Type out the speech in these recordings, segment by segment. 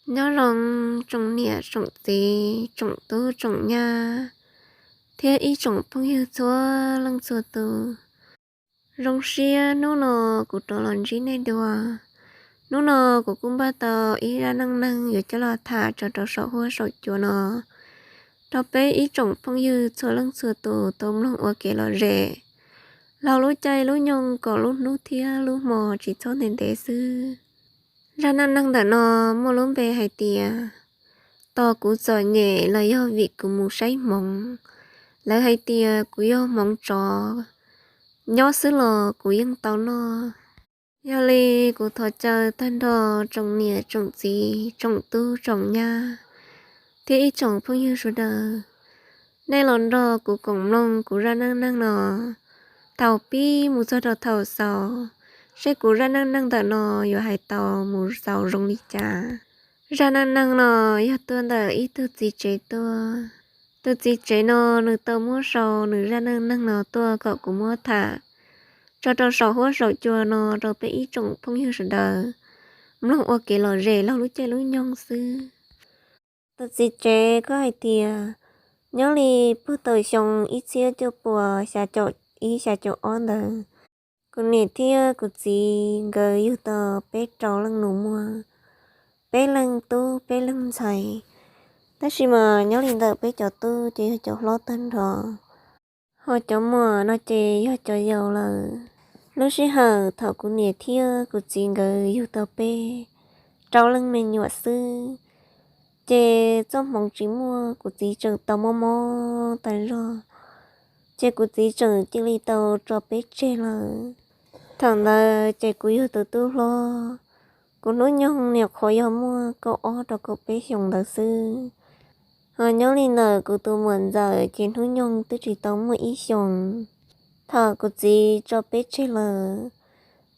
Nyob zoo tsoom niam tsoom txiv, tsoom tub tsoom nyab, thiab ib tsoom phooj ywg txhua leej txhua tus. Zoo siab hnub no kuv rov los ntsib nej dua. Hnub no kuv kuj npaj tau ib zaj neej neeg yuav coj los tham tso rau saum huab saum cua no rau peb ib tsoom phooj ywg txhua leej txhua tus tau mloog ua kev lom zem laug lub caij lub nyoog kom lub hnub thiab lub hmo tsis txhob ntev ntev xwb. Zaj neej neeg ntawm no muaj lub npe hais tias tos kuv txom nyem los yog vim kuv mus saib hmoov. Lawv hais tias kuv yog hmoov tsov, nyob xwb los kuv yeej tau noj. Yog li kuv thov caw tag nrho tsoom niam tsoom txiv, tsoom tub tsoom nyab, thiab ib tsoom phooj ywg sawv daws, nej los nrog kuv koom mloog kuv zaj neej neeg no thaum pib mus txog rau thaum xaus, seb kuv zaj neej neeg ntawm no yuav hais tau mus xaus zoo li cas. Zaj neej neeg no yog tuaj ntawm ib tug txiv tsev tuaj. Tus txiv tsev no nws tau muab sau nws zaj neej neeg no tuaj kom kuv muab tham tso rau saum huab saum cua no rau peb ib tsoom phooj ywg sawv daws mloog ua kev lom zem laug lub caij lub nyoog xwb. Tus txiv tsev kuj hais tias nyob li puag thaum xyoo ib txhiab cuaj puas xya caum ib xya caum ob ntawd, kuv niam thiab kuv txiv nkawd yug tau peb rau leej nus muag, peb leeg tub peb leeg ntxhais. Tab sis mas nyob li ntawm peb cov tub ces yog cov hlob tag nrho, ho cov muam no ces yog cov yaus lawm. Lub sij hawm thaum kuv niam thiab kuv txiv nkawd yug tau peb rau leej me nyuam xwb, ces txoj hmoov tsis muaj, kuv txiv tseem tau mob mob tas zog, ces kuv txiv tseem cia li tau tso peb tseg lawm. Thaum ntawd ces kuv yog tus tub hlob, kuv hnub nyoog nyuam qhuav yog muaj kaum ob rau kaum peb xyoos ntawd xwb. Ho nyob li ntawm kuv tus muam ntxawm ces hnub nyoog twb tsis tau muaj ib xyoos thaum kuv txiv tso peb tseg lawm.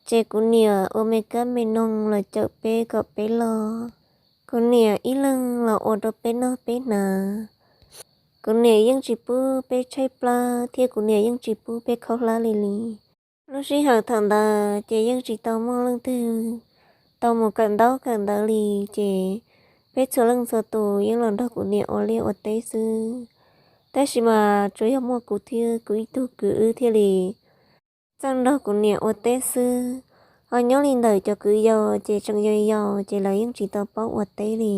Ces kuv niam ua me kab me noog los cawm peb kom peb loj. Kuv niam ib leeg los ua rau peb noj peb hnav. Kuv niam yeej tsis pub peb tshaib plab thiab kuv niam yeej tsis pub peb khaub hlab li li. Lub sij hawm thaum ntawd ces yeej tsis tau muaj leej twg tau mus kawm ntaub kawm ntawv li, ces peb txhua leej txhua tus yeej los nrog kuv niam ua liaj ua teb xwb. Tab sis mas tsuas yog muaj kuv thiab kuv ib tug kwv wb thiaj li txawj nrog kuv niam ua teb xwb. Ho nyob li ntawm cov kwv yau ces tseem yau yau ces lawv yeej tsis tau paub ua teb li.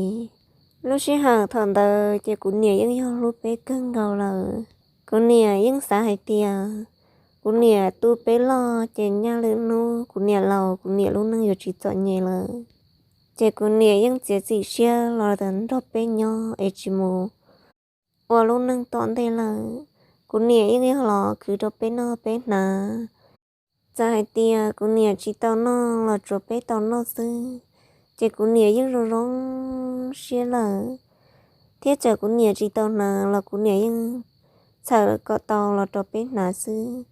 Lub sij hawm thaum ntawd ces kuv niam yeej yog hlub peb kawg nkaus lawm. Kuv niam yeej xav hais tias kuv niam tu peb loj ces nyaj lwm hnub kuv niam laus kuv niam lub neej yuav tsis txom nyem lawm. Ces kuv niam yeej txiav txim siab los nrog peb nyob es tsis mus ua lub neej tom ntej lawm. Kuv niam yeej yog los khwv rau peb noj peb hnav. Txawm hais tias kuv niam tsis tau noj los tsuav peb tau noj xwb, ces kuv niam yeej zoo zoo siab lawm. Thiab txawm kuv niam tsis tau hnav los kuv niam yeej txhawm kom tau los rau peb hnav xwb,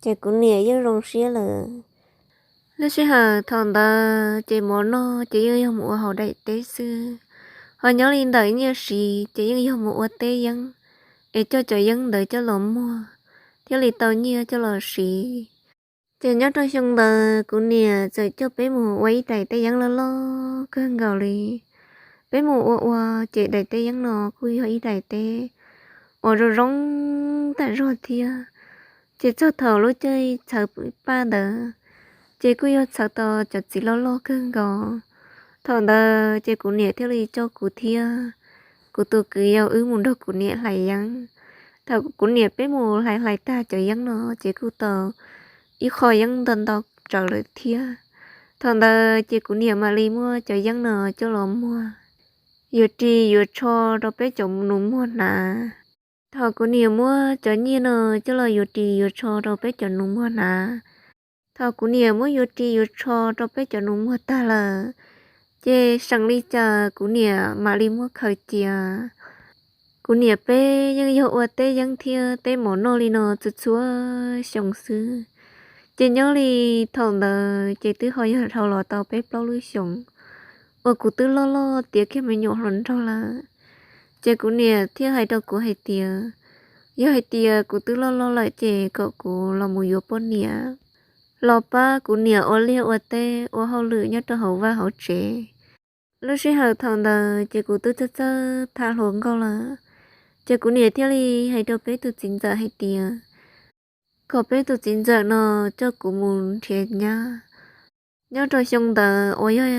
ces kuv niam yeej zoo siab lawm. Lub sij hawm thaum ntawd ces mov noj ces yeej yog mus ua hauv daim teb xwb. Ho nyob li ntawm nyiaj siv ces yeej yog mus ua teb yeeb, es coj cov yeeb ntawd coj los muag thiaj li tau nyiaj coj los siv. Ces nyob rau xyoo ntawd kuv niam txawm coj peb mus ua ib daim teb yeeb loj loj kawg nkaus li. Peb mus ua ua ces daim teb yeeb no kuj yog ib daim teb uas zoo zoo tag zog thiab. Ces txog thaum lub caij txhawv paj ntawd, ces kuj yog txhawv tau cov txiv loj loj kawg nkaus. Thaum ntawd ces kuv niam thiaj li coj kuv thiab kuv tus kwv yau wb mus nrog kuv niam hlais yeeb. Thaum kuv niam peb mus hlais hlais tag cov yeeb no, ces kuj tau ib qho yeeb ntau ntau tsawv lawm thiab. Thaum ntawd ces kuv niam mam li muab cov yeeb no coj los muag yuav ris yuav tsho rau peb cov nus muag hnav. Thaum kuv niam muab cov nyiaj no coj los yuav ris yuav tsho rau peb cov nus muag hnav, thaum kuv niam muab yuav ris yuav tsho rau peb cov nus muag tag lawm, ces seem li cas kuv niam mam li muab khaws cia. Kuv niam peb yeej yog ua teb yeeb thiab teb mov noj li no txhua txhua xyoo xwb. Ces nyob li thaum ntawd ces twb ho yog dhau los tau peb plaub lub xyoos uas kuv twb loj loj tiav kiag me nyuam hluas nraug lawm. Ces kuv niam thiaj hais rau kuv hais tias, yog hais tias kuv twb loj loj lawm ces kom kuv los mus yuav poj niam los pab kuv niam ua liaj ua teb ua hauj lwm nyob rau hauv vaj hauv tsev. Lub sij hawm thaum ntawd ces kuv twb txawj txawj tham hluas nkauj lawm, ces kuv niam thiaj li hais rau peb tus txiv ntxawm hais tias kom peb tus txiv ntxawm no coj kuv mus nrhiav nyab. Nyob rau xyoo ntawd uas yog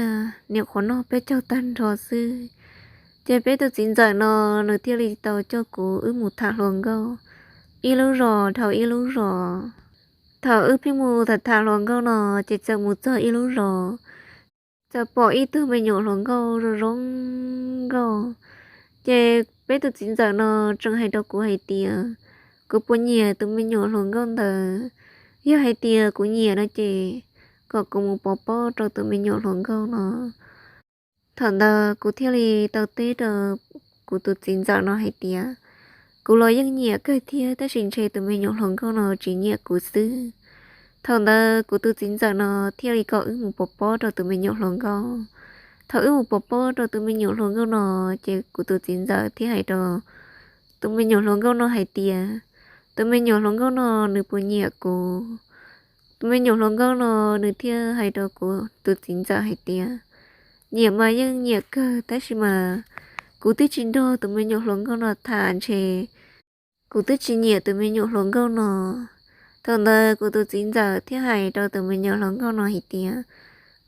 nyuam qhuav noj peb caug tag nrho xwb, ces peb tus txiv ntxawm no nws thiaj li tau coj kuv wb mus tham hluas nkauj ib lub zos dhau ib lub zos. Thaum wb pheej mus tham tham hluas nkauj no, ces txawm mus txog ib lub zos, txawm pom ib tug me nyuam hluas nkauj zoo zoo nkauj. Ces peb tus txiv ntxawm no tseem hais rau kuv hais tias kuv puas nyiam tus me nyuam hluas nkauj ntawd. Yog hais tias kuv nyiam no ces kom kuv mus pov pob rau tus me nyuam hluas nkauj no. Thaum ntawd kuv thiaj li tau teb rau kuv tus txiv ntxawm no hais tias kuv los yeej nyiam kawg thiab, tab sis ntshe tus me nyuam hluas nkauj no tsis nyiam kuv xwb. Thaum ntawd kuv tus txiv ntxawm no thiaj li kom wb mus pov pob rau tus me nyuam hluas nkauj. Thaum wb mus pov pob rau tus me nyuam hluas nkauj no, ces kuv tus txiv ntxawm thiaj hais rau tus me nyuam hluas nkauj no hais tias tus me nyuam hluas nkauj no nws puas nyiam kuv. Tus me nyuam hluas nkauj no nws thiaj hais rau kuv tus txiv ntxawm hais tias nyiam mas yeej nyiam kawg, tab sis mas kuv twb tsis nrog tus me nyuam hluas nkauj no tham, ntshe kuv twb tsis nyiam tus me nyuam hluas nkauj no. Thaum ntawd kuv tus txiv ntxawm thiaj hais rau tus me nyuam hluas nkauj no hais tias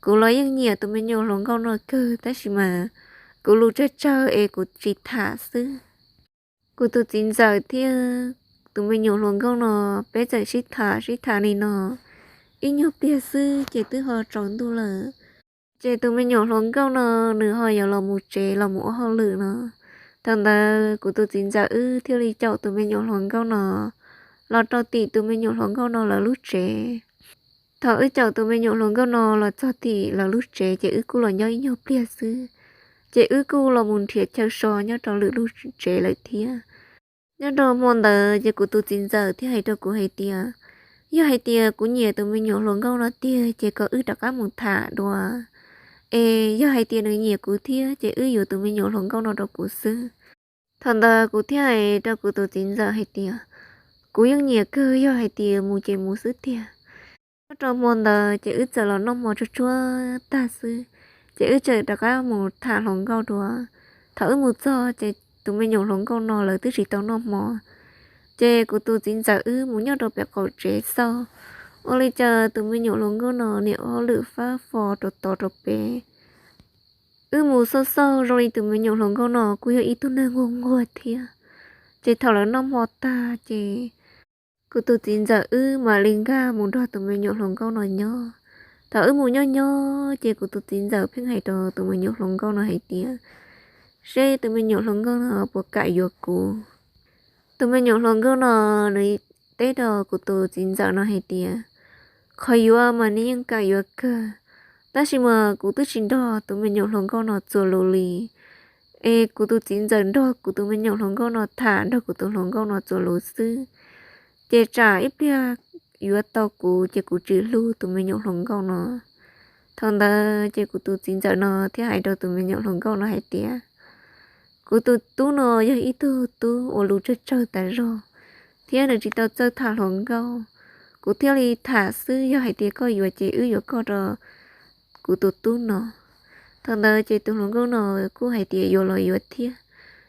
kuv los yeej nyiam tus me nyuam hluas nkauj no kawg, tab sis mas kuv lus tsawg tsawg es kuv tsis tham xwb. Kuv tus txiv ntxawm thiab tus me nyuam hluas nkauj no peb txawm sib tham sib tham li no ib nyuag pliag xwb ces twb ho tsaus ntuj lawm. Ces tus me nyuam hluas nkauj no nws ho yuav los mus tsev los mus ua hauj lwm no. Thaum ntawd kuv tus txiv ntxawm wb thiaj li caum tus me nyuam hluas nkauj no los rau tim tus me nyuam hluas nkauj no lawv lub tsev. Thaum wb caum tus me nyuam hluas nkauj no los txog tim lawv lub tsev ces wb kuj los nyob ib nyuag pliag xwb, ces wb kuj los mus nrhiav chaw so nyob rau lwm lub tsev lawm thiab. Nyob rau hmo ntawd ces kuv tus txiv ntxawm thiaj hais rau kuv hais tias yog hais tias kuv nyiam tus me nyuam hluas nkauj no tiag ces kom wb rov qab mus tham dua, es yog hais tias nws nyiam kuv thiab ces wb yuav tus me nyuam hluas nkauj no rau kuv xwb. Thaum ntawd kuv thiaj hais rau kuv tus txiv ntxawm hais tias kuv yeej nyiam kawg, yog hais tias mus ces mus xwb tiag. Nyob rau hmo ntawd ces wb txawm los noj hmo tsuag tsuag tag xwb, ces wb txawm rov qab mus tham hluas nkauj dua. Thaum wb mus txog ces tus me nyuam hluas nkauj no lawv twb tsis tau noj hmo, ces kuv tus txiv ntxawm wb mus nyob rau pem qaum tsev xauj, ua li cas tus me nyuam hluas nkauj no niam ua hauj lwm fab fo rau tod rau pem. Wb mus xauj xauj zoo li tus me nyuam hluas nkauj no kuj yog ib tug neeg nquag nquag thiab, ces thaum lawv noj hmo tag ces kuv tus txiv ntxawm wb mam li nkag mus nrog tus me nyuam hluas nkauj no nyob. Thaum wb mus nyob nyob ces kuv tus txiv ntxawm pheej hais rau tus me nyuam hluas nkauj no hais tias seb tus me nyuam hluas nkauj no puas kam yuav kuv. Tus me nyuam hluas nkauj no nws teb rau kuv tus txiv ntxawm no hais tias qhov yuav mas nws yeej kam yuav kawg, tab sis mas kuv twb tsis nrog tus me nyuam hluas nkauj no txuas lus li. Es kuv tus txiv ntxawm nrog kuv tus me nyuam hluas nkauj no tham, nrog kuv tus hluas nkauj no txuas lus xwb, ces tsam ib pliag yuav tau kuv ces kuv tsis hlub tus me nyuam hluas nkauj no. Thaum ntawd ces kuv tus txiv ntxawm no thiaj hais rau tus me nyuam hluas nkauj no hais tias kuv tus tub no yog ib tug tub ua lus tsawg tsawg tas zog, thiab nws tsis tau txawj tham hluas nkauj. Kuv thiaj li tham xwb, yog hais tias koj yuav ces wb yuav koj rau kuv tus tub no. Thaum ntawd ces tus hluas nkauj no kuj hais tias yuav los yuav thiab.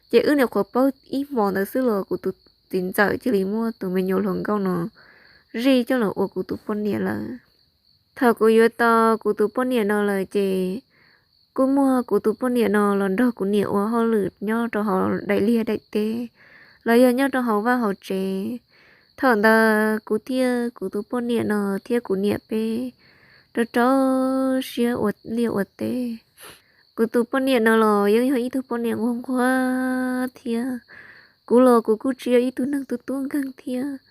Ces wb nyuam qhuav paub ib hmo ntawd xwb los kuv tus txiv ntxawm cia li muab tus me nyuam hluas nkauj no zij coj los ua kuv tus poj niam lawm. Thaum kuv yuav tau kuv tus poj niam no lawm ces kuj muab kuv tus poj niam no los nrog kuv niam ua hauj lwm nyob rau hauv daim liaj daim teb, los yog nyob rau hauv vaj hauv tsev. Thaum ntawd kuv thiab kuv tus poj niam no thiab kuv niam peb rau rau siab ua liaj ua teb. Kuv tus poj niam no los yeej yog ib tug poj niam nquag nquag thiab. Kuv los kuv kuj tsis yog ib tug neeg tub tub nkeeg thiab,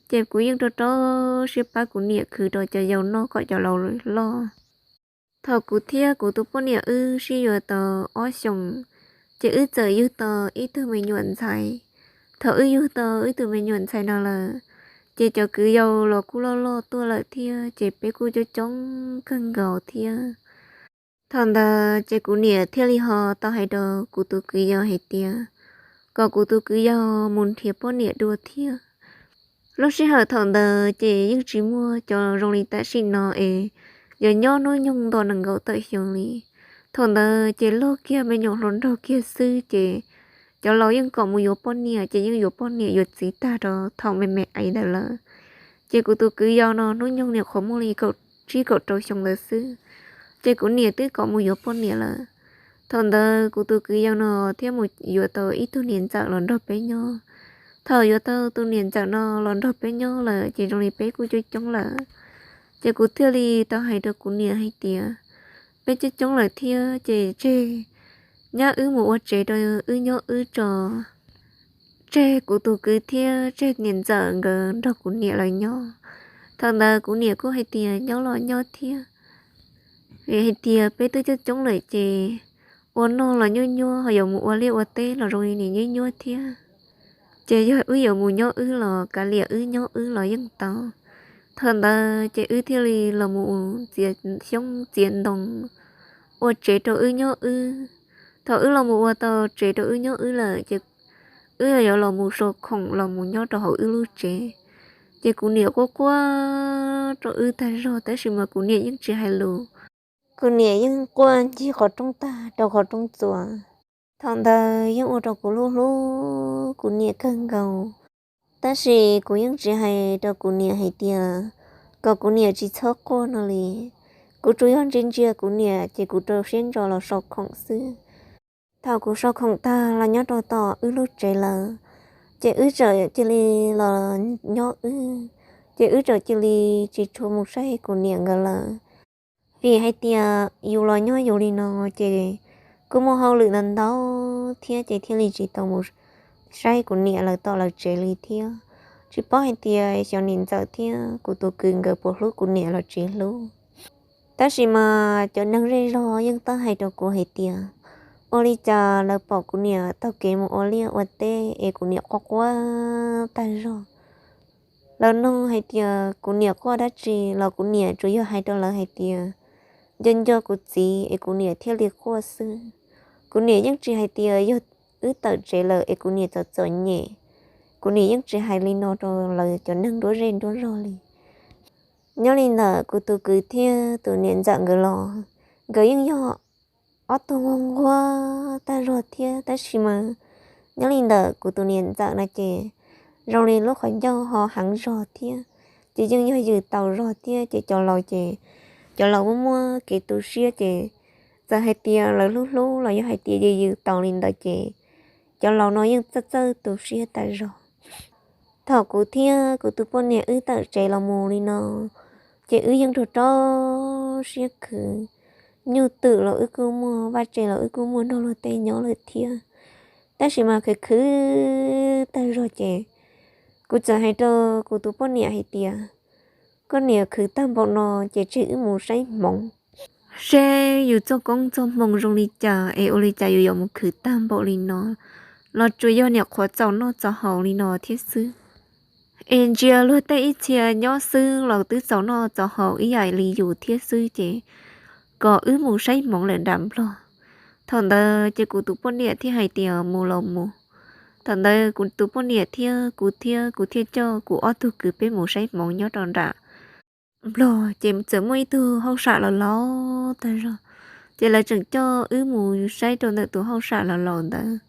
ces kuv yeej rau rau siab pab kuv niam khwv rau cov yau noj kom cov laus loj. Thaum kuv thiab kuv tus poj niam wb sib yuav tau ob xyoos, ces wb txawm yug tau ib tug me nyuam ntxhais. Thaum wb yug tau wb tus me nyuam ntxhais no lawm, ces cov kwv yau los kuj loj loj tuaj lawm thiab, ces peb kuj coob coob kawg nkaus thiab. Thaum ntawd ces kuv niam thiaj li ho tau hais rau kuv tus kwv yau hais tias kom kuv tus kwv yau mus nrhiav poj niam dua thiab. Lub sij hawm thaum ntawd ces yeej tsis muaj cov zoo li tam sim no es yog nyob hnub nyoog nto nees nkaum tawm xyoo li. Thaum ntawd ces loj kiag me nyuam hluas nraug kiag xwb ces cov laus yeej kom mus yuav poj niam ces yeej yuav poj niam yuav txiv tag rau thaum me me ntawd lawm. Ces kuv tus kwv yau no hnub nyoog nyuam qhuav muaj li kaum tsib kaum rau xyoo ntawd xwb, ces kuv niam twb kom mus yuav poj niam lawm. Thaum ntawd kuv tus kwv yau no thiaj mus yuav tau ib tug niam ntxawm los nrog peb nyob. Thaum yuav tau tus niam ntxawm no los nrog peb nyob lawm ces zoo li peb kuj coob coob lawm. Ces kuv thiaj li tau hais rau kuv niam hais tias, peb coob coob lawm thiab ces tseg nyab wb mus ua tsev rau wb nyob wb tso, tseg kuv tus kwv thiab tseg niam ntxawm nkawd nrog kuv niam lawv nyob. Thaum ntawd kuv niam kuj hais tias nyob los nyob thiab, vim hais tias peb twb coob coob lawm ces ua noj los nyuaj nyuaj, ho yuav mus ua liaj ua teb los zoo li nim nyuaj nyuaj thiab. Ces yog wb yuav mus nyob wb los kav liam wb nyob wb los yeej tau. Thaum ntawd ces wb thiaj li los mus txiav xyoob txiav ntoo ua tsev rau wb nyob wb. Thaum wb los mus ua tau tsev rau wb nyob wb lawm ces wb yuav los mus sau khoom los mus nyob rau hauv wb lub tsev. Ces kuv niam quaj quaj rau wb tag zog tab sis mas kuv niam yeej tsis hais lus. Kuv niam yeej quaj ncig qhov rooj tag rau qhov rooj txuas. Thaum ntawd yeej ua rau kuv hlub hlub kuv niam kawg nkaus. Tab sis kuv yeej tsis hais rau kuv niam hais tias kom kuv niam tsis txhob quaj no li. Kuv tsuas yog ntsia ntsia kuv niam ces kuv rau siab ntso los sau khoom xwb. Thaum kuv sau khoom tag los nyob rau tom wb lub tsev lawm, ces wb txawm cia li los nyob wb, ces wb txawm cia li tsis tshua mus saib kuv niam nkawd lawm. Vim hais tias yus los nyob yus li no ces kuj muaj hauj lwm ntau ntau thiab ces thiaj li tsis tau mus saib kuv niam lawv tom lawv tsev li thiab. Tsis paub hais tias xyov niam ntxawm thiab kuv tus kwv nkawd puas hlub kuv niam los tsis hlub. Tab sis mas cov neeg zej zog yeej tau hais rau kuv hais tias, ua li cas lawv pom kuv niam taug kev mus ua liaj ua teb es kuv niam quaj quaj tag zog. Lawv nug hais tias kuv niam quaj dab tsi los kuv niam tsuas yog hais rau lawv hais tias, nco nco kuv txiv es kuv niam thiaj li quaj xwb. Kuv niam yeej tsis hais tias yog wb tawm tsev lawm es kuv niam txom txom nyem. Kuv niam yeej tsis hais li no rau lawv cov neeg nruab zej nruab zog li. Nyob li ntawm kuv tus kwv thiab tus niam ntxawm nkawd los, nkawd yeej yog ob tug nquag nquag tag zog thiab tab sis mas nyob li ntawm kuv tus niam ntxawm no ces zoo li lub qhov ncauj ho heev zog thiab, ces yeej yog yws taus zog thiab ces cov laus ces, cov laus muaj muaj kev tu siab ces txawm hais tias lawv hlub hlub los yog hais tias yws yws taus li ntawd ces cov laus no yeej txawj txawj tu siab tas zog. Thaum kuv thiab kuv tus poj niam wb tawm tsev los mus li no, ces wb yeej rau rau siab khwv. Nyuj twm los wb kuj muaj, vaj tse los wb kuj muaj nrog luag tej nyob lawm thiab. Tab sis mas khwv khwv tag zog ces kuv txawm hais rau kuv tus poj niam hais tias, koj niam, khwv tag npaum no ces tseg wb mus saib hmoov seb yus txoj koob txoj hmoo zoo li cas es ua li cas yus yuav mus khwv tag npaum li no, los tsuas yog niam qhuav txaus noj txaus haus li no thiab xwb. Es ntsia luag tej ib txhia nyob xwb los twb txaus noj txaus haus ib yam li yus thiab xwb ces kom wb mus saib hmoov lawm nram Nplog. Thaum ntawd ces kuv tus poj niam thiaj hais tias mus los mus. Thaum ntawd kuv tus poj niam thiab kuv thiab kuv thiaj coj kuv ob tug kwv peb mus saib hmoov nyob rau nram Nplog ces txawm muaj ib tug hauj sam laus laus tag zog, ces lawv tseem coj wb mus saib rau ntawm tus hauj sam laus laus ntawd.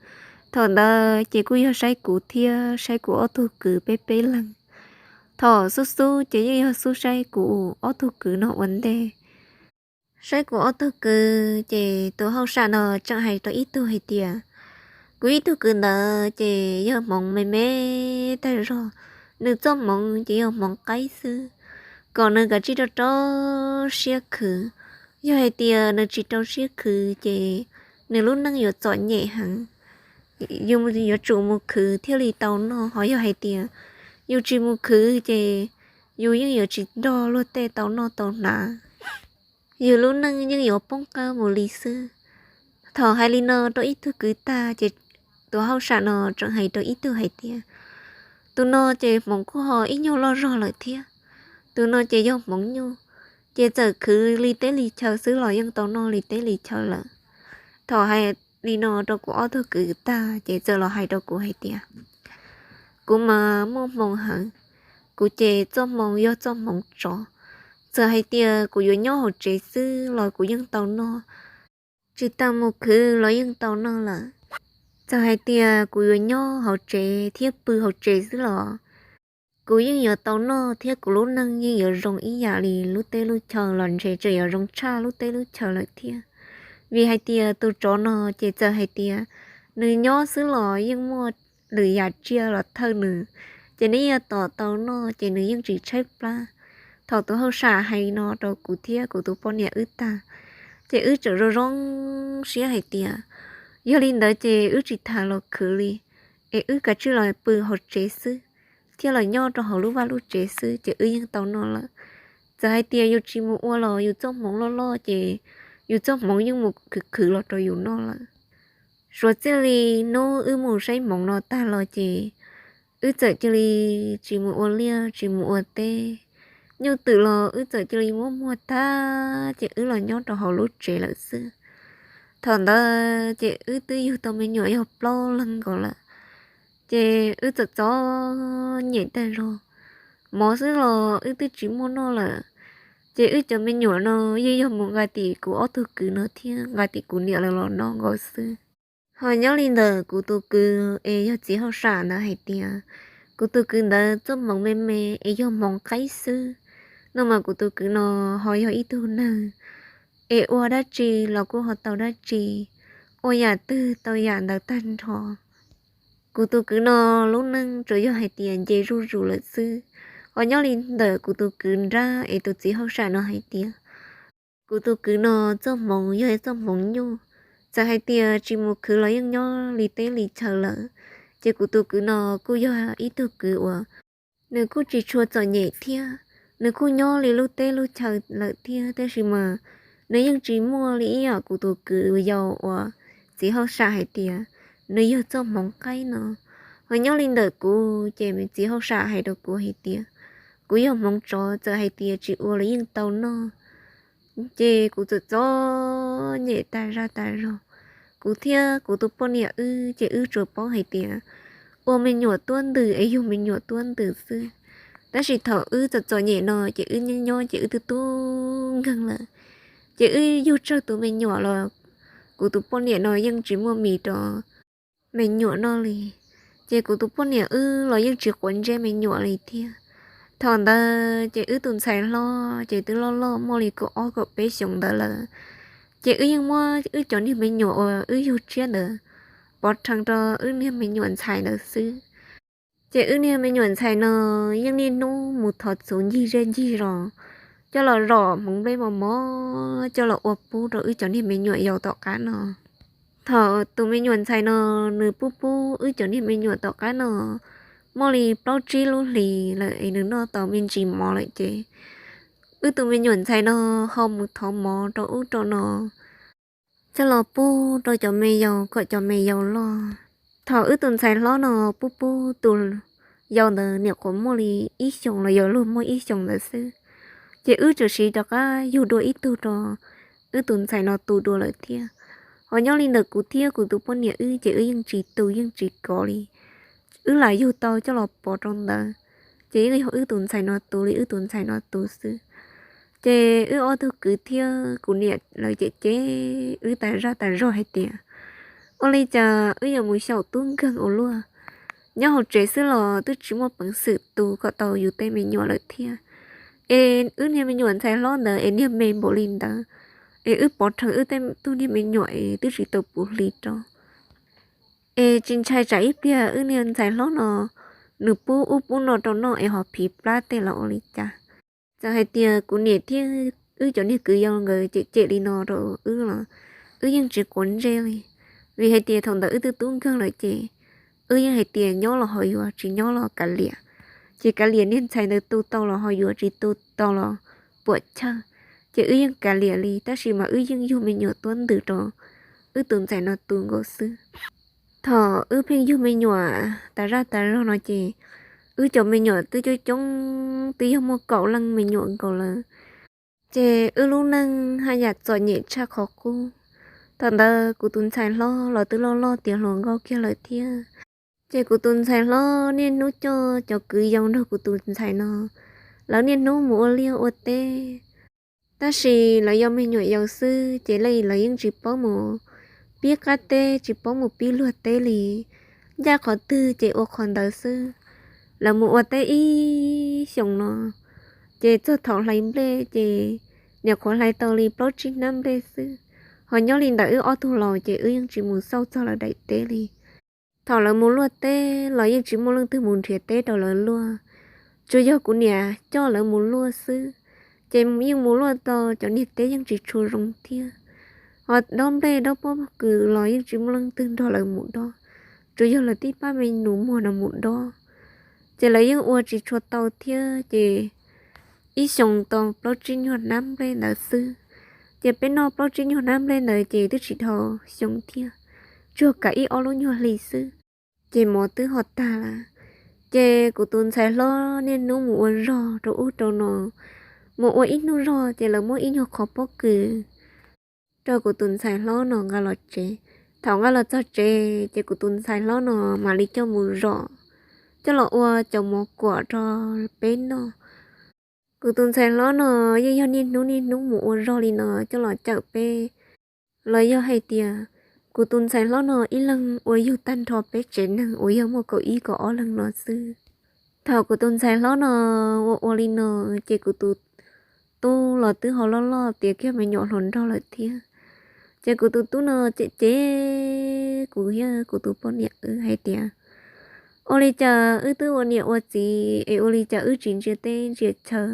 Thaum ntawd ces kuj yog saib kuv thiab saib kuv ob tug kwv peb peb leeg. Thaum xub xub ces yeej yog xub saib kuv ob tug kwv no ua ntej. Saib kuv ob tug kwv ces tus hauj sam no tseem hais rau ib tug hais tias, kuv ib tug kwv ntawd ces yog hmoov me me tag zog, nws txoj hmoov ces yog hmoov qaib xwb, kom nws kav tsij rau rau siab khwv. Yog hais tias nws tsis rau siab khwv ces nws lub neej yuav txom nyem heev. Yus yuav tsum mus khwv thiaj li tau noj, ho yog hais tias yus tsis mus khwv ces yus yeej yuav tsis nrog luag tej tau noj tau hnav. Yus lub neej yeej yuav poob qab mus li xwb. Thaum hais li no rau ib tug kwv tag ces tus hauj sam no tseem hais rau ib tug hais tias, tus no ces hmoov kuj ho ib nyuag loj zog lawm thiab, tus no ces yog hmoov nyuj, ces txawm khwv li teb li chaw xwb los yeej tau noj li teb li chaw lawm. Thaum hais li no rau kuv ob tug kwv tag ces txawm los hais rau kuv hais tias, kuv mas muaj hmoo heev, kuv ces txoj hmoo yog txoj hmoov tsov. Txawm hais tias kuv yuav nyob hauv tsev xwb los kuv yeej tau noj. tsis tas mus khwv los yeej tau noj lawm. Txawm hais tias kuv yuav nyob hauv tsev thiab pw hauv tsev xwb los kuv yeej yuav tau noj thiab kuv lub neej yeej yuav zoo ib yam li lub teb lub chaw los ntshe tseem yuav zoo tshaj lub teb lub chaw lawm thiab. Vim hais tias tus tsov no ces txawm hais tias nws nyob xwb los yeej muaj lwm yam tsiaj los thawj nws, ces nws yeej yuav tom tau noj ces nws yeej tsis tshaib plab. Thaum tus hauj sam hais no rau kuv thiab kuv tus poj niam wb tag, ces wb tseem zoo zoo siab hais tias yog li ntawd ces wb tsis tham los khwv li, es wb kav tsij los pw hauv tsev xwb, thiab los nyob rau hauv lub vaj lub tsev xwb ces wb yeej tau noj lawm. Txawm hais tias yus tsis mus ua los yus txoj hmoov loj loj ces yus txoj hmoov yeej mus khwv khwv los rau yus noj lawm. Suav txij li hnub wb mus saib hmoov no tag los ces wb txawm cia li tsis mus ua liaj tsis mus ua teb. Nyuj twm los wb txawm cia li muab muag tag ces wb los nyob rau hauv lub tsev lawm xwb. Thaum ntawd ces wb twb yug tau me nyuam yog plaub leeg nkaus lawm, ces wb txom txom nyem tag zog. Mov xwb los wb twb tsis muaj noj lawm, ces wb cov me nyuam no yeej yog mus nqa tim kuv ob tug kwv no thiab nqa tim kuv niam lawv los noj nkaus xwb. Ho nyob li ntawm kuv tus kwv es yog txiv hauj sam ntawd hais tias kuv tus kwv ntawd txoj hmoov me me es yog hmoov qaib xwb, no mas kuv tus kwv no ho yog ib tug neeg es ua dab tsi los kuj ho tau dab tsi, ua yam twg tau yam ntawd tag nrho. Kuv tus kwv no lub neej tsuas yog hais tias nce zuj zus lawm xwb. Ho nyob li ntawm kuv tus kwv nrab es tus txiv hauj sam no hais tias kuv tus kwv no txoj hmoov yog txoj hmoov nyuj, txawm hais tias tsis mus khwv los yeej nyob li teb li chaw lawm. Ces kuv tus kwv no kuj yog ib tug kwv uas nws kuj tsis tshua txom nyem thiab, nws kuj nyob li lub teb lub chaw lawm thiab, tab sis mas nws yeej tsis muaj li ib yam kuv tus kwv yau uas txiv hauj sam hais tias nws yog txoj hmoov qaib no. Ho nyob li ntawm kuv ces txiv hauj sam hais rau kuv hais tias kuv yog hmoov tsov, txawm hais tias tsis ua los yeej tau noj. Ces kuv txom txom nyem tas zaj tas zog. Kuv thiab kuv tus poj niam wb ces wb tsuas paub hais tias ua me nyuam tuab ntws es yug me nyuam tuab ntws xwb. Tab sis thaum wb txom txom nyem no ces wb nyob nyob ces wb twb tub nkeeg lawm, ces wb yug tsawg tus me nyuam los kuv tus poj niam no yeej tsis muaj mis rau me nyuam noj li. Ces kuv tus poj niam wb los yeej tsis quav ntsej me nyuam li thiab. Thaum ntawd ces wb tus ntxhais hlob ces twb loj loj muaj li kaum ob kaum peb xyoos ntawd lawm. Ces wb yeej muab wb cov niag me nyuam uas wb yug tshiab ntawd pov rhees rau wb niag me nyuam ntxhais ntawd xwb. Ces wb niag me nyuam ntxhais no yeej niaj hnub mus thov txhuv ncig zej ncig zos, coj los zom hmoov nplej mos mos coj los ua pub rau wb cov niag me nyuam yaus tom qab no. Thaum tus me nyuam ntxhais no nws pub pub wb cov niag me nyuam tom qab no muaj li plaub tsib lub hlis lawm es nws noj tau me ntsis mov lawm ces wb tus me nyuam ntxhais no ho mus thov mov rau ub rau no coj los pub rau cov me yaus kom cov me yaus loj. Thaum wb tus ntxhais hlob no pub pub tus yau ntawd niam qhuav muaj li ib xyoos los yog luag muaj ib xyoos ntawd xwb, ces wb tsuas siv rov qab yug dua ib tug rau wb tus ntxhais no tu dua lawm thiab. Ho nyob li ntawm kuv thiab kuv tus poj niam wb ces wb yeej tsis tu yeej tsis kov li. Wb lam yug tau coj los pov rau ntawd, ces yeej yog wb tus ntxhais no tu li wb tus ntxhais no tu xwb. Ces wb ob tug kwv thiab kuv niam lawv cem cem wb tas zaj tas zog hais tias ua li cas wb yuav mus xyaum tub nkeeg ua luaj. Nyob hauv tsev xwb los twb tsis muaj peev xwm tu kom tau yus tej me nyuam lawm thiab. Es wb niag me nyuam ntxhais hlob ntawd es niag me npaum li ntawd, es wb pov rhees wb tej tug niag me nyuam es twb tsis tau puv hli rau. Es tsis ntshai tsam ib pliag wb niag ntxhais hlob no nws pub ub pub no rau noj es ho phiv plab tej los ua li cas. Txawm hais tias kuv niam thiab wb cov niag kwv yau nkawd cem cem li no rau wb los wb yeej tsis quav ntsej li. Vim hais tias thaum ntawd wb twb tub nkeeg lawm ces wb yeej hais tias nyob los ho yuav, tsis nyob los kav liam. Ces kav liam niag ntxhais ntawd tu tau los ho yuav, tsis tu tau los puam chawj. Ces wb yeej kav liam li, tab sis mas wb yeej yug me nyuam tuab ntws rau wb tus ntxhais no tu nkaus xwb. Thaum wb pheej yug me nyuam tas zaj tas zog no ces wb cov me nyuam twb coob coob, twb yog muaj kaum leej me nyuam nkaus lawm. Ces wb lub neej haj yam txom nyem tshaj qhov qub. Thaum ntawd kuv tus ntxhais hlob los twb loj loj tiav hluas nkauj kiag lawm thiab. Ces kuv tus ntxhais hlob niaj hnub coj cov kwv yau nrog kuv tus ntxhais no, lawv niaj hnub mus ua liaj ua teb. Tab sis lawv yog me nyuam yaus xwb ces lawv yeej tsis paub mus pib qab teb, tsis paub mus pib luag teb li, ncaj qhov twg ces ua qhov ntawd xwb. Lawv mus ua teb ib xyoos no, ces txog thaum hlais nplej ces nyuam qhuav hlais tau li plaub tsib hnab nplej xwb. Ho nyob li ntawm wb ob tug laus ces wb yeej tsis mus xauj txog lawv daim teb li. Thaum lawv mus luaj teb los yeej tsis muaj leej twg mus nrhiav teb rau lawv luaj, tsuas yog kuv niam coj lawv mus luaj xwb. Ces yeej mus luaj tau cov niag teb yeej tsis tshua zoo thiab. Ho dob nplej dob pob kws los yeej tsis muaj leej twg nrog lawv mus dob, tsuas yog lawv tib pab me nus muag no mus dob. Ces lawv yeej ua tsis tshua tau thiab ces ib xyoos tau plaub tsib nyuag hnab nplej ntawd xwb. Ces peb noj plaub tsib nyuag hnab nplej ntawd ces twb tsis dhau xyoo thiab, tsuas kav ib ob lub nyuag hli xwb, ces mov twb ho tag lawm. Ces kuv tus ntxhais hlob niaj hnub mus ua zog rau ub rau no, mus ua ib hnub zog ces lawv muab ib nyuag qhov pob kws rau kuv tus ntxhais hlob no nqa los tsev. Thaum nqa los txog tsev ces kuv tus ntxhais hlob no mam li coj mus zom, coj los ua cov mov kuam rau peb noj. Kuv tus ntxhais hlob no yeej yog niaj hnub niaj hnub mus ua zog li no coj los cawm peb. Los yog hais tias kuv tus ntxhais hlob no ib leeg ua yug tag nrho peb tsev neeg uas yog muaj kaum ib kaum ob leeg no xwb. Thaum kuv tus ntxhais hlob no ua ua li no, ces kuv tus tub los twb ho loj loj tiav kiag me nyuam hluas nraug lawm thiab. Ces kuv tus tub no cem cem kuv thiab kuv tus poj niam wb hais tias, ua li cas wb twb ua niam ua txiv es ua li cas wb tsis ntsia teb ntsia chaw,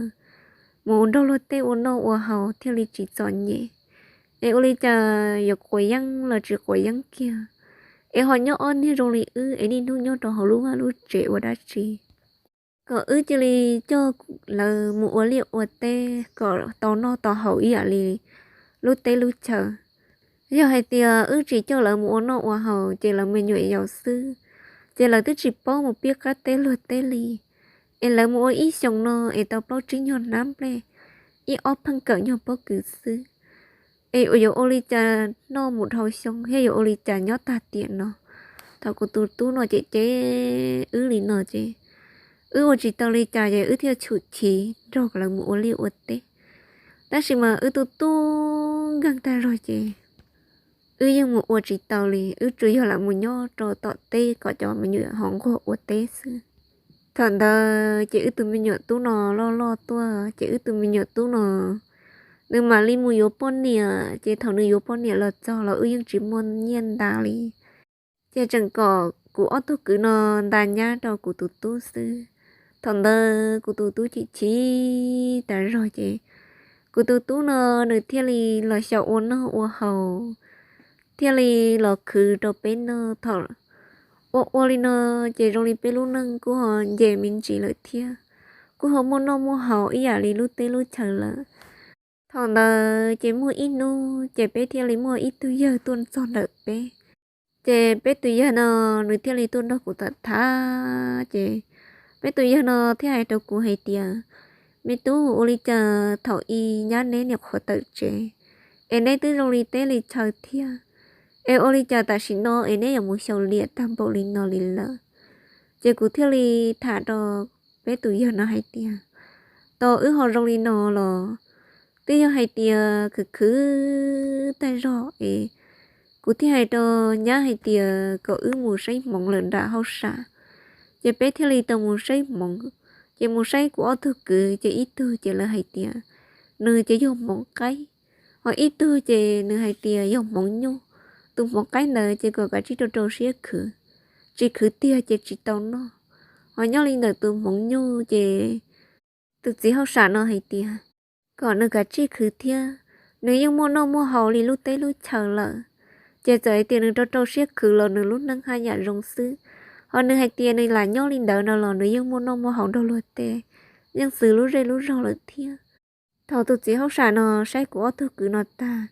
mus nrog luag tej ua noj ua haus thiaj li tsis txom nyem, es ua li cas yuav quav yeeb los tsis quav yeeb kiag, es ho nyob ob niag zoo li wb es niaj hnub nyob rau hauv lub vaj lub tsev ua dab tsi? Kom wb cia li coj lawv mus ua liaj ua teb kom tau noj tau haus ib yam li lub teb lub chaw. Yog hais tias wb tsis coj lawv mus ua noj ua haus ces lawv me nyuam yaus xwb, ces lawv twb tsis paub mus pib qab teb luag teb li. Es lawv mus ua ib xyoos no es tau plaub tsib nyuag hnab nplej, ib ob pheej kawm nyuag pob kws xwb, es yuav ua li cas noj mus dhau xyoo thiab yuav ua li cas nyob tag tiam no? Thaum kuv tus tub no cem cem wb li no ces wb ua tsis tau li cas ces wb thiaj tshum chiv nrog lawv mus ua liaj ua teb. Tab sis mas wb tu tu nkeeg tag zog ces wb yeej mus ua tsis tau li, wb tsuas yog lam mus nyob rau tom teb kom cov me nyuam ho nquag ua teb xwb. Thaum ntawd ces wb tus me nyuam tub no loj loj tuaj ces wb tus me nyuam tub no nws mam li mus yuav poj niam, ces thaum nws yuav poj niam los txog los wb yeej tsis muaj nyiaj nta li. Ces tseem kom kuv ob tug kwv no nta nyab rau kuv tus tub xwb. Thaum ntawd kuv tus tub chim chim tas zog ces kuv tus tub no nws thiaj li los xyaum ua noj ua haus, thiaj li los khwv rau peb noj. Thaum ua ua li no ces zoo li peb lub neej kuj ho nce me ntsis lawm thiab, kuj ho muaj noj muaj haus ib yam li lub teb lub chaw lawm. Thaum ntawd ces muaj ib hnub ces peb thiaj li muaj ib tug yawg tuaj txog ntawm peb. Ces peb tus yawg no nws thiaj li tuaj nrog kuv tham tham ces peb tus yawg no thiaj hais rau kuv hais tias, me tub, ua li cas thaum i nyab neb nyuam qhuav tawm tsev es neb twb zoo li teb li chaw thiab, es ua li cas tam sim no es neb yuav mus xyaum liam tag npaum li no li lawm? Ces kuv thiaj li tham rau peb tus yawg no hais tias, tos wb ho zoo li no los twb yog hais tias khwv khwv tag zog es kuv thiaj hais rau nyab hais tias kom wb mus saib hmoov lawm nram hauj sam. Ces peb thiaj li tau mus saib hmoov. Ces mus saib kuv ob tug kwv ces ib tug ces lawv hais tias nws ces yog hmoov qaib, ho ib tug ces nws hais tias yog hmoov nyuj. Tus hmoov qaib ntawd ces kom kav tsij rau rau siab khwv, tsis khwv tiag ces tsis tau noj. Ho nyob li ntawm tus hmoov nyuj ces tus txiv hauj sam no hais tias kom nws kav tsij khwv thiab, nws yeej muaj noj muaj haus li lub teb lub chaw lawm. Ces txawm hais tias nws rau rau siab khwv los nws lub neej haj yam zoo xwb. Ho nws hais tias nws lam nyob li ntawd no los nws yeej muaj noj muaj haus nrog luag tej, yeej xws lub zej lub zog lawm thiab. Thaum tus txiv hauj sam no saib kuv ob tug kwv no tag,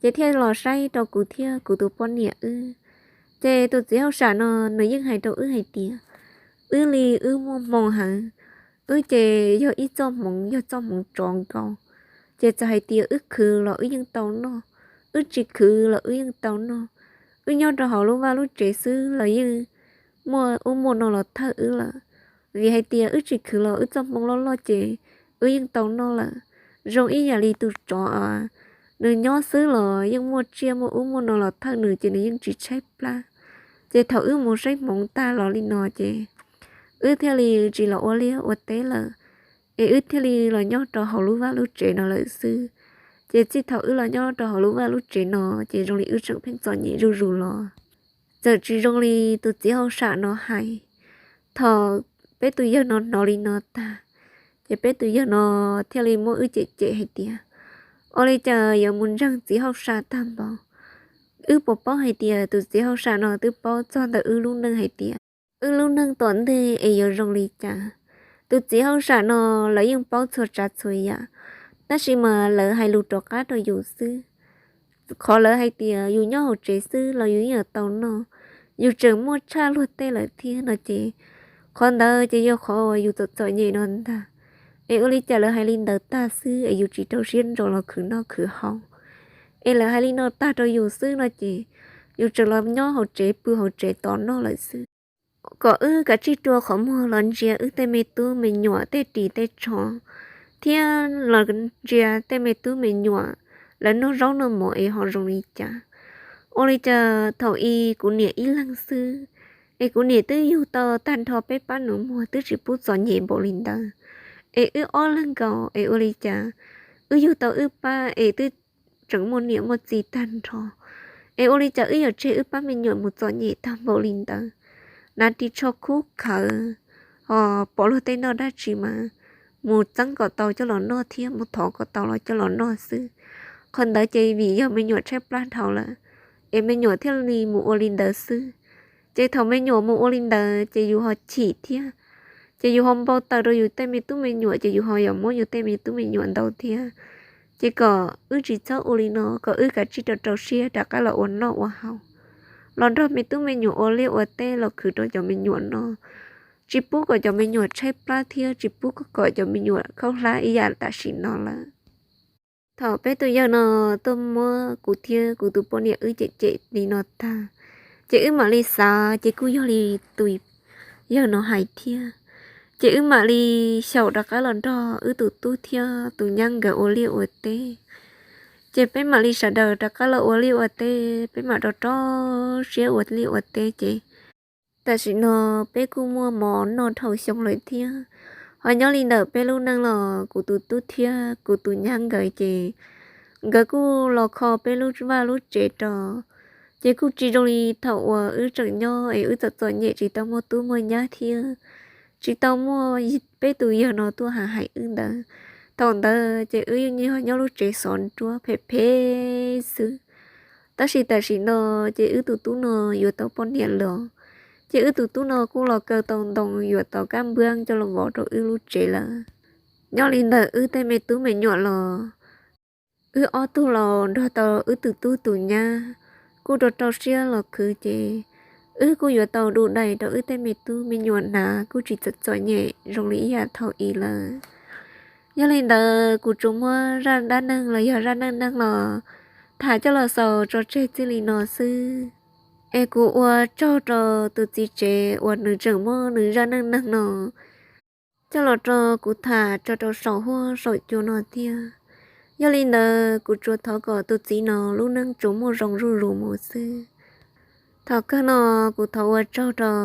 ces thiaj los saib rau kuv thiab kuv tus poj niam wb. Ces tus txiv hauj sam no nws yeej hais rau wb hais tias, wb li wb muaj hmoo heev, wb ces yog ib txoj hmoov yog txoj hmoov tsov nkaus. Ces txawm hais tias wb khwv los wb yeej tau noj, wb tsis khwv los wb yeej tau noj. Wb nyob rau hauv lub vaj lub tsev xwb los yeej muaj ub muaj no los thawj wb lawm. Vim hais tias wb tsis khwv los wb txoj hmoo loj loj ces wb yeej tau noj lawm. Zoo ib yam li tus tsov, nws nyob xwb los yeej muaj tsiaj muaj ub muaj no los thawj nws ces nws yeej tsis tshaib plab. Ces thaum wb mus saib hmoov tag los li no ces wb thiaj li tsis los ua liaj ua teb lawm, es wb thiaj li los nyob rau hauv lub vaj lub tsev no lawm xwb. Ces txij thaum wb los nyob rau hauv lub vaj lub tsev no ces zoo li wb tseem pheej txom nyem zuj zus los. Txawm tsis zoo li tus txiv hauj sam no hais, thaum peb tus yawg no hnov li no tag, ces peb tus yawg no thiaj li muab wb cem cem hais tias, ua li cas yuav mus ntseeg txiv hauj sam tag npaum. Wb puas paub hais tias tus txiv hauj sam no twb paub txog ntawm wb lub neej hais tias wb lub neej tom ntej es yuav zoo li cas. Tus txiv hauj sam no lawv yeej paub txhua tsav txhua yam, tab sis mas lawv hais lus rov qab rau yus xwb. Qhov lawv hais tias yus nyob hauv tsev xwb los yus yeej yuav tau noj, yus tseem muaj tshaj luag tej lawm thiab no ces, qhov ntawd ces yog qhov uas yus txom txom nyem no ntag. Es ua li cas lawv hais li ntawd tag xwb es yus tsis rau siab ntso los khwv noj khwv haus, es lawv hais li no tag rau yus xwb no ces yus tseem los nyob hauv tsev pw hauv tsev tos noj lawm xwb. Kom wb kav tsij rua qhov muag los ntsia wb tej me tub me nyuam tej ris tej tsho, thiab los ntsia tej me tub me nyuam lawv noj zaub noj mov es ho zoo li cas. Ua li cas thaum i kuv niam ib leeg xwb, es kuv niam twb yug tau tag nrho peb pab nus muag twb tsis pub txom nyem npaum li ntawd, es wb ob leeg nkaus es ua li cas wb yug tau wb pab es twb tseem muaj niam muaj txiv tag nrho, es ua li cas wb yuav tseg wb pab me nyuam mus txom nyem tag npaum li ntawd. Hnav ris tsho khub khawv, ho pom luag tej noj dab tsi mas mus txeeb kom tau coj los noj thiab mus thov kom tau los coj los noj xwb. Qhov ntawd ces vim yog me nyuam tshaib plab dhau lawm, es me nyuam thiaj li mus ua li ntawd xwb. Ces thaum me nyuam mus ua li ntawd ces yus ho chim thiab, ces yus ho npau taws rau yus tej me tub me nyuam ces yus ho yuav muab yus tej me tub me nyuam ntaus thiab. Ces kom wb tsis txhob ua li no, kom wb kav tsij rau rau siab rov qab los ua noj ua haus, los nrog me tub me nyuam ua liaj ua teb los khwv rau cov me nyuam noj, tsis pub kom cov me nyuam tshaib plab thiab tsis pub kom cov me nyuam khaub hlab ib yam tam sim no lawm. Thaum peb tus yawg no tuaj muab kuv thiab kuv tus poj niam wb cem cem li no tag, ces wb mam li xav ces kuj yog li tus yawg no hais thiab. Ces wb mam li xyaum rov qab los nrog wb tus tub thiab tus nyab nkawd ua liaj ua teb. Ces peb mam li sawv daws rov qab los ua liaj ua teb, peb mam rau rau siab ua liaj ua teb ces tam sim no peb kuj muaj mov noj dhau xyoo lawm thiab. Ho nyob li ntawm peb lub neej los kuv tus tub thiab kuv tus nyab nkawd ces nkawd kuj los kho peb lub vaj lub tsev rau. Ces kuj tsis zoo li thaum uas wb tseem nyob es wb txom txom nyem tsis tau muaj tub muaj nyab thiab tsis tau muaj peb tus yawg no tuaj hais hais wb ntawd. Thaum ntawd ces wb yeej nyob lub tsev xov nruab phem phem xwb. Tab sis tam sim no ces wb tus tub no yuav tau poj niam los, ces wb tus tub no kuj los kaw tau ntoo yuav tau kab npwab coj los vov rau wb lub tsev lawm. Nyob li ntawm wb tej me tub me nyuam los wb ob tug los nrog tau wb tus tub tus nyab kuj rau rau siab los khwv ces wb kuj yuav tau du dais rau wb tej me tub me nyuam hnav kuj tsis txom txom nyem zoo li ib yam thaum i lawm. Yog li ntawd kuv tsuas muab zaj dab neeg los yog zaj neej neeg los tham coj los xaus tso tseg txij li no xwb. Es kuv ua tsaug rau tus txiv tsev uas nws tseem muab nws zaj neej neeg no coj los rau kuv tham tso rau saum huab saum cua no thiab. Yog li ntawd kuv tsuas thov kom tus txiv no lub neej tsuas muaj zoo zuj zus mus xwb. Thaum kawg no kuv thov ua tsaug rau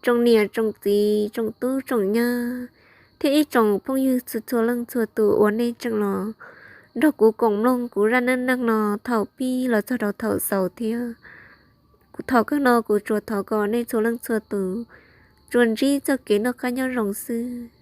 tsoom niam tsoom txiv tsoom tub tsoom nyab thiab ib tsoom phooj ywg txhua txhua leej txhua tus uas nej tseem los nrog kuv koom mloog kuv zaj neej neeg no thaum pib los txog rau thaum xaus thiab. Kuv thaum kawg no kuv tsuas thov kom nej txhua leej txhua tus tsuas ntsib txoj kev noj qab nyob zoo xwb.